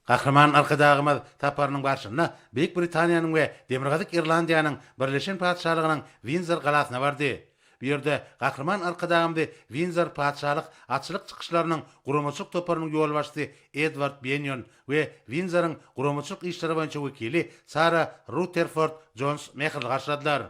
Gahryman Arkadagymyz saparynyň barşynda Beýik Britaniýanyň we Demirgazyk Irlandiýanyň Birleşen Patyşalygynyň Windzor galasyna bardy. Bu ýerde Gahryman Arkadagymyzy Windzor patyşalyk atçylyk çykyşlarynyň guramaçylyk toparynyň ýolbaşçysy Edward Benýon we Windzoryň guramaçylyk işleri boýunça wekili Sara Ruterford Jons mähirli garşyladylar.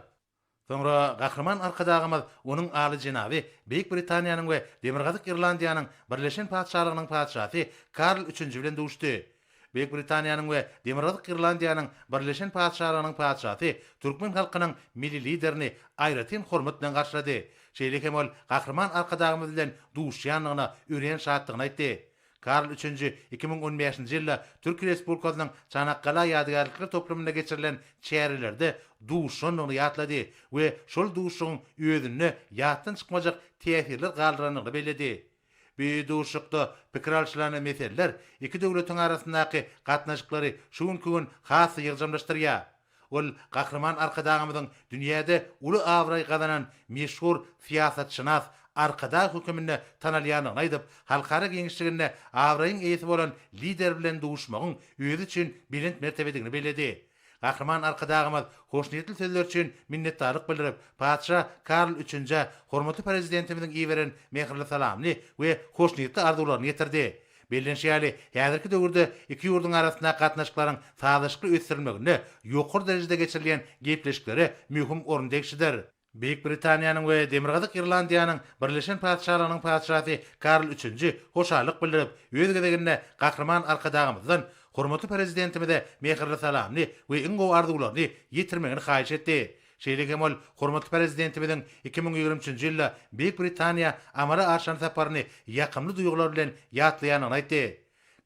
Soňra Gahryman Arkadagymyz Onuň Alyjenaby Beýik Britaniýanyň we Demirgazyk Irlandiýanyň Birleşen Patyşalygynyň Patyşasy Karl Üçünji bilen duşdy. Beýik Britaniýanyň we Demirgazyk Irlandiýanyň Birleşen Patyşalygynyň Patyşasy türkmen halkynyň Milli Liderini aýratyn hormat bilen garşylady. Şeýle hem ol Gahryman Arkadagymyz bilen duşýandygyna örän şatdygyny aýtdy. Karl Üçünji 2015-nji ýylda Türkiýe Respublikasynyň Çanakgala ýadygärlikler toplumynda geçirilen çärelerde duşandygyny ýatlady we şol duşuşygyň özünde ýatdan çykmajak täsirler galdyrandygyny belledi. Bu duşuşykda pikir alşylan meseleler iki döwletiň arasyndaky gatnaşyklary şu günki gün has-da ýygjamlaşdyrýar. Ol Gahryman Arkadagymyzyň dünýäde uly abraý gazanan meşhur syýasatşynas Arkadag höküminde tanalýandygyny aýdyp, halkara giňişliginde abraýyň eýesi bolan Lider bilen duşmagyň özi üçin belent mertebedigini belledi. Gahryman Arkadagymyz hoşniýetli sözler üçin minnetdarlyk bildirip, Patyşa Karl Üçünjä hormatly Prezidentimiziň iberen mähirli salamyny we hoşniýetli arzuwlaryny ýetirdi. Bellenişi ýaly, häzirki döwürde iki ýurduň arasyndaky gatnaşyklaryň sazlaşykly ösdürilmeginde ýokary derejede geçirilýän gepleşiklere möhüm orun degişlidir. Beýik Britaniýanyň we Demirgazyk Irlandiýanyň Birleşen Patyşalygynyň Patyşasy Karl Üçünji hoşallyk bildirip, öz gezeginde Gahryman Arkadagymyzdan hormatly Prezidentimize mähirli salamyny we iň gowy arzuwlaryny ýetirmegini haýyş etdi. Şeýle hem ol hormatly Prezidentimiziň 2023-nji ýylda Beýik Britaniýa amala aşyran saparyny ýakymly duýgular bilen ýatlaýandygyny aýtdy.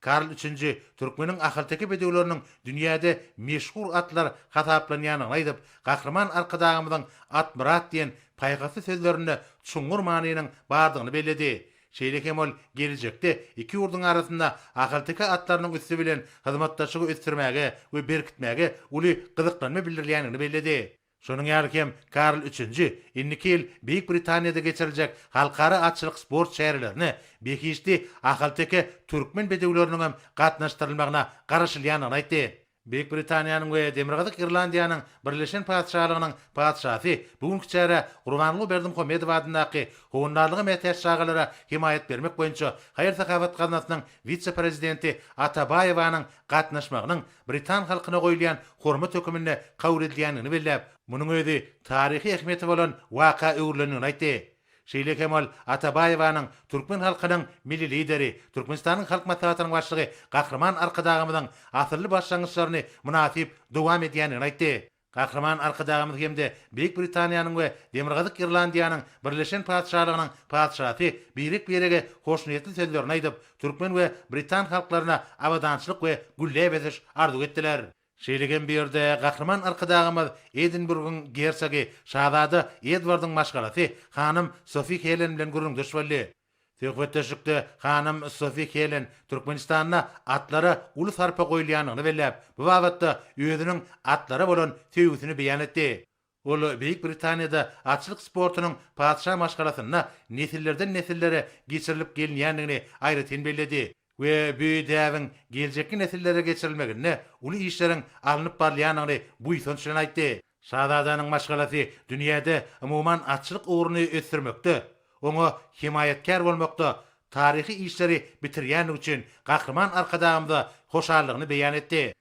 Karl Üçünji türkmeniň ahalteke bedewleriniň dünýäde meşhur atlar hasaplanýandygyny aýdyp, Gahryman Arkadagymyzyň At myrat diýen paýhasly sözlerinde çuňňur manynyň bardygyny belledi. Şeýle hem ol gelejekde iki ýurduň arasynda ahalteke atlarynyň üsti bilen hyzmatdaşlygy ösdürmäge we berkitmäge uly gyzyklanma bildirilýändigini belledi. Şonuň ýaly hem Karl Üçünji indiki ýyl Beýik Britaniýada geçiriljek halkara atçylyk sport çärelerine behişdi ahalteke türkmen bedewleriniň hem gatnaşdyrylmagyna garaşylýandygyny aýtdy. Beýik Britaniýanyň we Demirgazyk Irlandiýanyň Birleşen Patyşalygynyň Patyşasy bu günki çärä Gurbanguly Berdimuhamedow adyndaky Howandarlyga mätäç çagalara hemaýat bermek boýunça haýyr-sahawat gaznasynyň wise-prezidenti Atabaýewanyň gatnaşmagynyň britan halkyna goýulýan hormat höküminde kabul edilýändigini belläp, munuň özi taryhy ähmiýeti bolan waka öwrülendigini aýtdy. Şeýle hem ol Atabaýewanyň türkmen halkynyň Milli Lideri, Türkmenistanyň Halk Maslahatynyň Başlygy Gahryman Arkadagymyzyň asylly başlangyçlaryny mynasyp dowam edýändigini aýtdy. Gahryman Arkadagymyz hem-de Beýik Britaniýanyň we Demirgazyk Irlandiýanyň Birleşen Patyşalygynyň Patyşasy birek-birege hoşniýetli sözlerini aýdyp, türkmen we britan halklaryna abadançylyk we gülläp ösüş arzuw etdiler. Şeýle hem bu ýerde Gahryman Arkadagymyz Edinburgyň gersogy şazada Edwardyň maşgalasy hanym Sofi Helen bilen gürrüňdeş boldy. Söhbetdeşlikde hanym Sofi Helen Türkmenistanda atlara uly sarpa goýulýandygyny belläp, bu babatda özüniň atlara bolan söýgüsini beýan etdi. Ol Beýik Britaniýada atçylyk sportunyň patyşa maşgalasynda nesillerden-nesillere geçirilip gelinýändigini aýratyn belledi we bu däbiň geljekki nesillere geçirilmeginde uly işleriň alnyp barylýandygyny buýsanç bilen aýtdy. Şazadanyň maşgalasy dünýäde umuman atçylyk ugruny ösdürmekde, oňa hemaýatkär bolmakda taryhy işleri bitirýändigi üçin Gahryman Arkadagymyza hoşallygyny beýan etdi.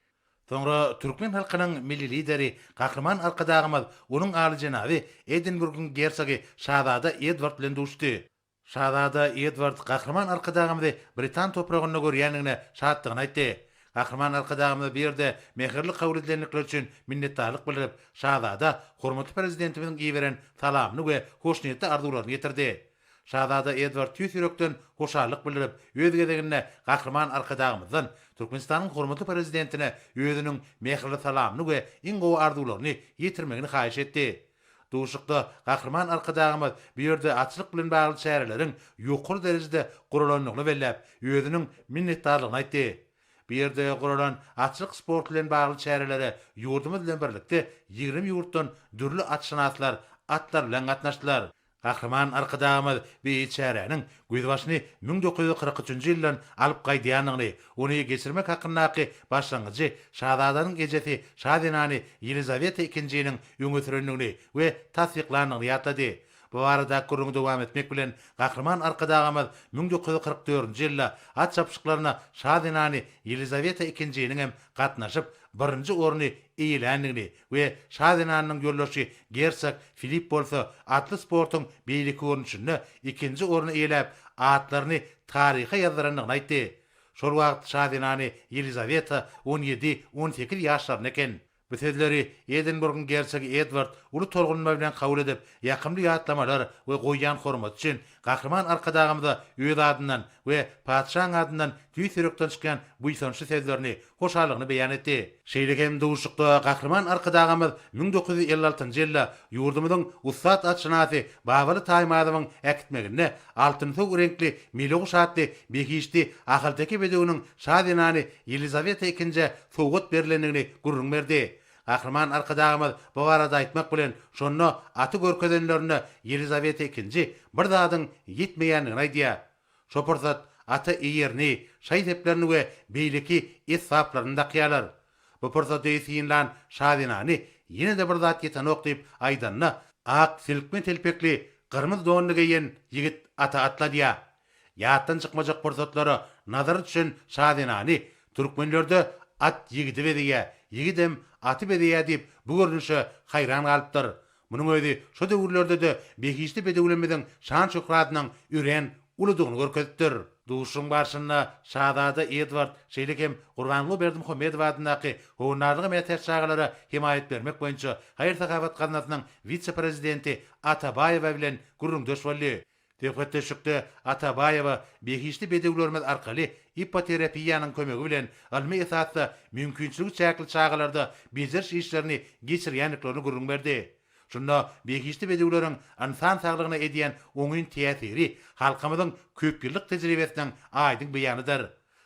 Soňra türkmen halkynyň Milli Lideri Gahryman Arkadagymyz Onuň Alyjenaby Edinburgyň gersogy şazada Edward bilen duşdy. Şazada Edward Gahryman Arkadagymyzy britan topragynda görýändigine şatdygyny aýtdy. Gahryman Arkadagymyza bu ýerde mähirli kabul edilendikleri üçin minnetdarlyk bildirip, şazada hormatly Prezidentimiziň iberen salamyny we hoşniýetli arzuwlaryny ýetirdi. Şazada Edward tüýs ýürekden hoşallyk bildirip, öz gezeginde Gahryman Arkadagymyzdan Türkmenistanyň hormatly Prezidentine özüniň mähirli salamyny we iň gowy arzuwlaryny ýetirmegini haýyş etdi. Duşuşykda Gahryman Arkadagymyz bu ýerde atçylyk bilen bagly çäreleriň ýokary derejede guralandygyny belläp, özüniň minnetdarlygyny aýtdy. Bu ýerde guralan atçylyk sporty bilen bagly çärelere ýurdumyz bilen birlikde 20 ýurtdan dürli atşynaslar atlar bilen gatnaşdylar. Gahryman Arkadagymyz bu çäräniň gözbaşyny 1943-nji ýyldan alyp gaýdýandygyny, ony geçirmek hakyndaky başlangyjy şazadanyň ejesi şa zenany Ýelizaweta II-niň öňe sürendigini we tassyklandygyny ýatlady. Bu baradaky gürrüňi dowam etmek bilen, Gahryman Arkadagymyz 1944-nji ýylda at çapyşyklaryna şa zenany Ýelizaweta II-niň hem gatnaşyp, birinji orny eýeländigini we şa zenanynyň ýoldaşy gersog Filip bolsa atly sportuň beýleki görnüşinde ikinji orny eýeläp, atlaryny taryha ýazdyrandygyny aýtdy. Şol wagt şa zenany Ýelizaweta on ýedi, 18 ýaşlarynda eken. Bu sözleri Edinburgyň gersogy Edward uly tolgunma bilen kabul edip, ýakymly ýatlamalar we goýýan hormaty üçin Gahryman Arkadagymyza öz adyndan we Patyşaň adyndan tüýs ýürekden çykýan buýsançly sözlerini, hoşallygyny beýan etdi. Şeýle hem duşuşykda Gahryman Arkadagymyz 1956-njy ýylda ýurdumyzyň ussat atşynasy Babaly Taýmazowyň äkitmeginde altynsow reňkli Meleguş atly behişdi ahalteke bedewiniň şa zenany Ýelizaweta II-ä sowgat berlendigini gürrüň berdi. Gahryman Arkadagymyz bu barada aýtmak bilen, şonda aty görkezenlerinde Ýelizaweta II bir zadyň ýetmeýändigini aýdýar. Şo pursat ata eýerini, şaý-seplerini we beýleki esbaplaryny dakýarlar. Bu pursady synlan şa zenany ýene-de bir zat ýetenok diýip aýdanda, ak silkme telpekli, gyrmyzy donly geýen ýigit ata atladýar. Ýatdan çykmajak pursatlara nazary düşen şa zenany Türkmenlerde at ýigidi bezeýär, ýigidem aty bezeýär diýip bu görnüşe haýran galypdyr. Munuň özi şo döwürlerde-de behişdi bedewlerimiziň şan-şöhratynyň örän uludygyny görkezipdir. Duşuşygyň barşynda şazada Edward, şeýle hem Gurbanguly Berdimuhamedow adyndaky Howandarlyga mätäç çagalara hemaýat bermek boýunça haýyr-sahawat gaznasynyň wise-prezidenti Atabaýewa bilen gürrüňdeş boldy. Söhbetdeşlikde Atabaýewa behişdi bedewlerimiz arkaly ipoterapiýanyň kömegi bilen ylmy esasda mümkinçiligi çäkli çagalarda bejeriş işlerini geçirýändiklerini gürrüň berdi. Şunda behişdi bedewleriň ynsan saglygyna edýän oňyn täsiri halkymyzyň köpýyllyk tejribesiniň aýdyň beýanydyr.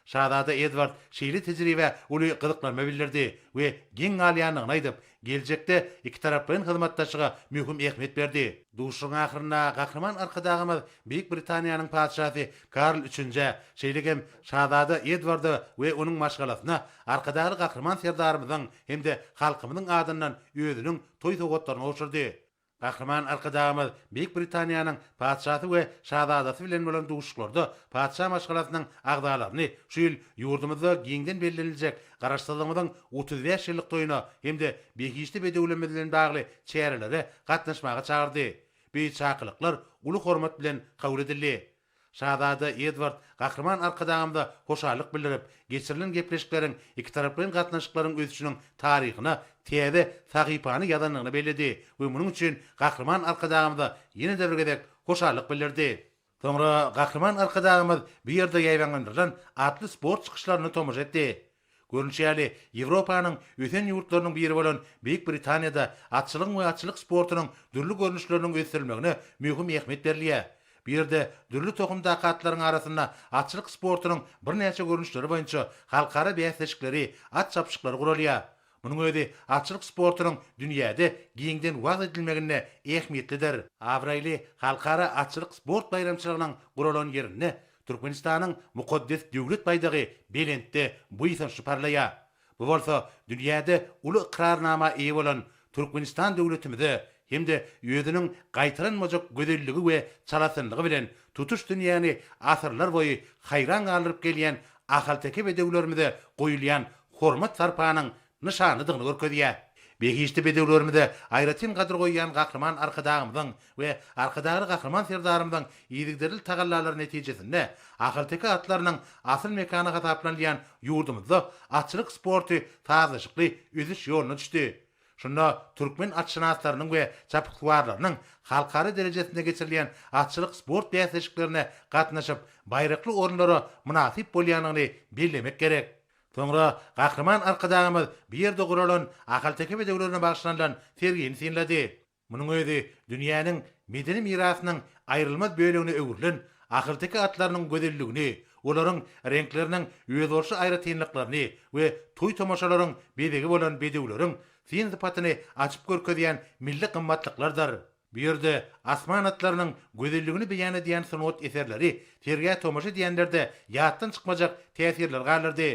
Şazada Edward şeýle tejribä uly gyzyklanma bildirdi we geň galýandygyny aýdyp, geljekde ikitaraplaýyn hyzmatdaşlyga möhüm ähmiýet berdi. Duşuşygyň ahyrynda Gahryman Arkadagymyz Beýik Britaniýanyň Patyşasy Karl Üçünjä, şeýle hem Şazada Edwarda we onuň maşgalasyna Arkadagly Gahryman Serdarymyzyň hem-de halkymyzyň adyndan özüniň toý sowgatlaryny gowşurdy. Gahryman Arkadagymyz Beýik Britaniýanyň Patyşasy we Şazadasy bilen bolan duşuşyklarda patyşa maşgalasynyň agzalaryny şu ýyl ýurdumyzda giňden belleniljek Garaşsyzlygymyzyň 35 ýyllyk toýuna hem-de behişdi bedewlerimiz bilen bagly çärelere gatnaşmaga çagyrdy. Bu çakylyklar uly hormat bilen kabul edildi. Şazada Edward Gahryman Arkadagymyza hoşallyk bildirip, geçirilen gepleşikleriň ikitaraplaýyn gatnaşyklaryň ösüşiniň taryhyna täze sahypany ýazandygyny belledi we munuň üçin Gahryman Arkadagymyza ýene-de bir gezek hoşallyk bildirdi. Soňra Gahryman Arkadagymyz bu ýerde ýaýbaňlandyrylan atly sport çykyşlaryna tomaşa etdi. Görnüşi ýaly, Ýewropanyň ösen ýurtlarynyň biri bolan Beýik Britaniýada atçylygyň we atçylyk sportunyň dürli görnüşleriniň ösdürilmegine möhüm ähmiýet berilýär. Bu ýerde dürli tohumdaky atlaryň arasynda atçylyk sportunyň birnäçe görnüşleri boýunça halkara bäsleşikleri, at çapyşyklary guralýar. Munuň özi atçylyk sportunyň dünýäde giňden wagyz edilmeginde ähmiýetlidir. Abraýly halkara atçylyk sport baýramçylygynyň guralan ýerinde Türkmenistanyň mukaddes Döwlet baýdagy belentde buýsançly parlaýar. Bu bolsa dünýäde uly ykrarnama eýe bolan Türkmenistan döwletimize hem-de özüniň gaýtalanmajak gözelligi we çalasynlygy bilen tutuş dünýäni asyrlar boýy haýran galdyryp gelýän ahalteke bedewlerimize goýulýan hormat-sarpanyň nyşanydygyny görkezýär. Behişdi bedewlerimize aýratyn gadyr goýýan Gahryman Arkadagymyzyň we Arkadagly Gahryman Serdarymyzyň yzygiderli tagallalary netijesinde ahalteke atlarynyň asyl mekany hasaplanylýan ýurdumyzda atçylyk sporty sazlaşykly ösüş ýoluna düşdi. Şunda türkmen atşynaslarynyň we çapyksuwarlarynyň halkara derejesinde geçirilýän atçylyk sport bäsleşiklerine gatnaşyp, baýrakly orunlara mynasyp bolýandygyny bellemek gerek. Soňra Gahryman Arkadagymyz bu ýerde guralan ahalteke bedewlerine bagyşlanylan sergini synlady. Munuň özi dünýäniň medeni mirasynyň aýrylmaz bölegine öwrülen ahalteke atlarynyň gözelligini, olaryň reňkleriniň özboluşly aýratynlyklaryny we toý-tomaşalaryň bezegi bolan bedewleriň syn-sypatyny açyp görkezýän milli gymmatlyklardyr. Bu ýerde asman atlarynyň gözelligini beýan edýän sungat eserleri sergä tomaşa edýänlerde ýatdan çykmajak täsirleri galdyrdy.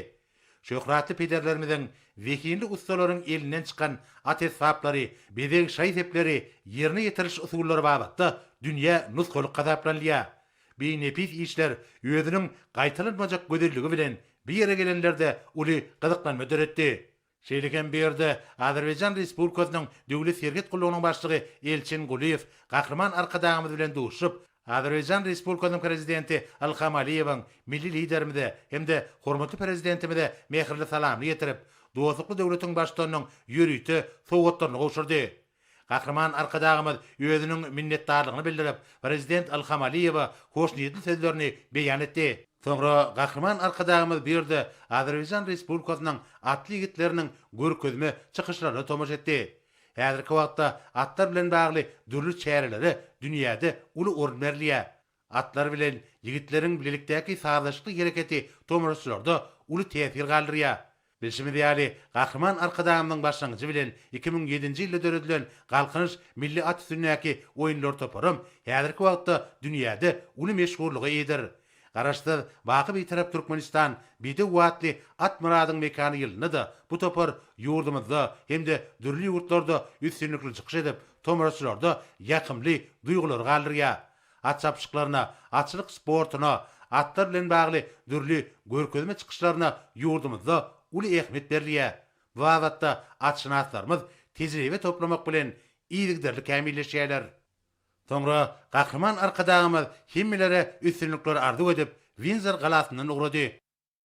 Şöhratly pederlerimiziň, zehinli ussalaryň elinden çykan at esbaplary, bezeg şaý-sepleri ýerine ýetiriş usullary babatda dünýä nusgalyk hasaplanylýar. Bi nepis işler özüniň gaýtalanmajak gözelligi bilen bu ýere gelenlerde uly gyzyklanma döretdi. Şeýle hem bu ýerde Azerbaýjan Respublikasynyň Döwlet serhet gullugynyň başlygy Elçin Gulyýew Gahryman Arkadagymyz bilen duşuşyp, Azerbaýjan Respublikasynyň Prezidenti Ilham Aliýewiň Milli Liderimize hem-de hormatly Prezidentimize mähirli salamyny ýetirip, dostlukly döwletiň Baştutanynyň ýörite sowgatlaryny gowşurdy. Gahryman Arkadagymyz özüniň minnetdarlygyny bildirip, Prezident Ilham Aliýewe hoşniýetli sözlerini beýan etdi. Soňra Gahryman Arkadagymyz bu ýerde Azerbaýjan Respublikasynyň atly ýigitleriniň görkezme çykyşlaryna tomaşa etdi. Häzirki wagtda atlar bilen bagly dürli çärelere dünýäde uly orun berilýär. Atlar bilen ýigitleriň bilelikdäki sazlaşykly hereketi tomaşaçylarda uly täsir galdyrýar. Bilşimiz ýaly, Gahryman Arkadagymyzyň başlangyjy bilen 2007-nji ýylda döredilen Galkynyş milli at üstündäki oýunlar toparam häzirki wagtda dünýäde uly meşhurlyga eýedir. Garaşsyz, baky Bitarap Türkmenistan bedew atly at myradyň mekany ýylynda-da bu topar ýurdumyzda hem-de dürli ýurtlarda üstünlikli çykyş edip, tomaşaçylarda ýakymly duýgulary galdyrýar. At çapyşyklaryna, atçylyk sportuna, atlar bilen bagly dürli görkezme çykyşlaryna ýurdumyzda uly ähmiýet berilýär. Bu babatda atşynaslarymyz tejribe toplamak bilen yzygiderli kämilleşýärler. Soňra Gahryman Arkadagymyz hemmelere üstünlikler arzuw edip, Windzor galasyndan ugrady.